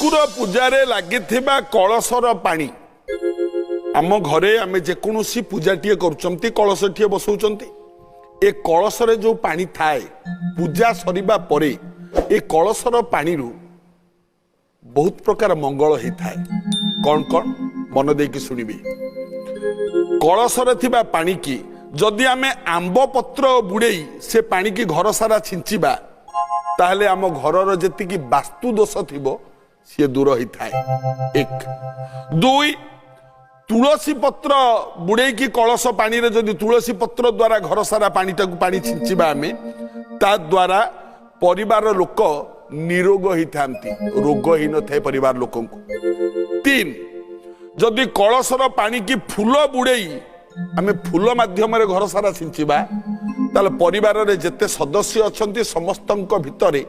ଠାକୁର ପୂଜାରେ ଲାଗିଥିବା କଳସର ପାଣି। ଆମ ଘରେ ଆମେ ଯେକୌଣସି ପୂଜାଟିଏ କରୁଛନ୍ତି, କଳସଟିଏ ବସଉଛନ୍ତି, ଏ କଳସରେ ଯୋଉ ପାଣି ଥାଏ, ପୂଜା ସରିବା ପରେ ଏ କଳସର ପାଣିରୁ ବହୁତ ପ୍ରକାର ମଙ୍ଗଳ ହେଇଥାଏ। କ'ଣ କ'ଣ, ମନ ଦେଇକି ଶୁଣିବେ। କଳସରେ ଥିବା ପାଣିକି ଯଦି ଆମେ ଆମ୍ବ ପତ୍ର ବୁଡ଼େଇ ସେ ପାଣିକି ଘର ସାରା ଛିଞ୍ଚିବା, ତାହେଲେ ଆମ ଘରର ଯେତିକି ବାସ୍ତୁ ଦୋଷ ଥିବ, ସିଏ ଦୂର ହେଇଥାଏ। ଏକ। ଦୁଇ, ତୁଳସୀ ପତ୍ର ବୁଡ଼େଇକି କଳସ ପାଣିରେ ଯଦି ତୁଳସୀ ପତ୍ର ଦ୍ୱାରା ଘର ସାରା ପାଣିଟାକୁ ପାଣି ଛିଞ୍ଚିବା ଆମେ, ତା ଦ୍ୱାରା ପରିବାର ଲୋକ ନିରୋଗ ହେଇଥାନ୍ତି, ରୋଗ ହେଇନଥାଏ ପରିବାର ଲୋକଙ୍କୁ। ତିନି, ଯଦି କଳସର ପାଣିକି ଫୁଲ ବୁଡ଼େଇ ଆମେ ଫୁଲ ମାଧ୍ୟମରେ ଘର ସାରା ଛିଞ୍ଚିବା, ତାହେଲେ ପରିବାରରେ ଯେତେ ସଦସ୍ୟ ଅଛନ୍ତି, ସମସ୍ତଙ୍କ ଭିତରେ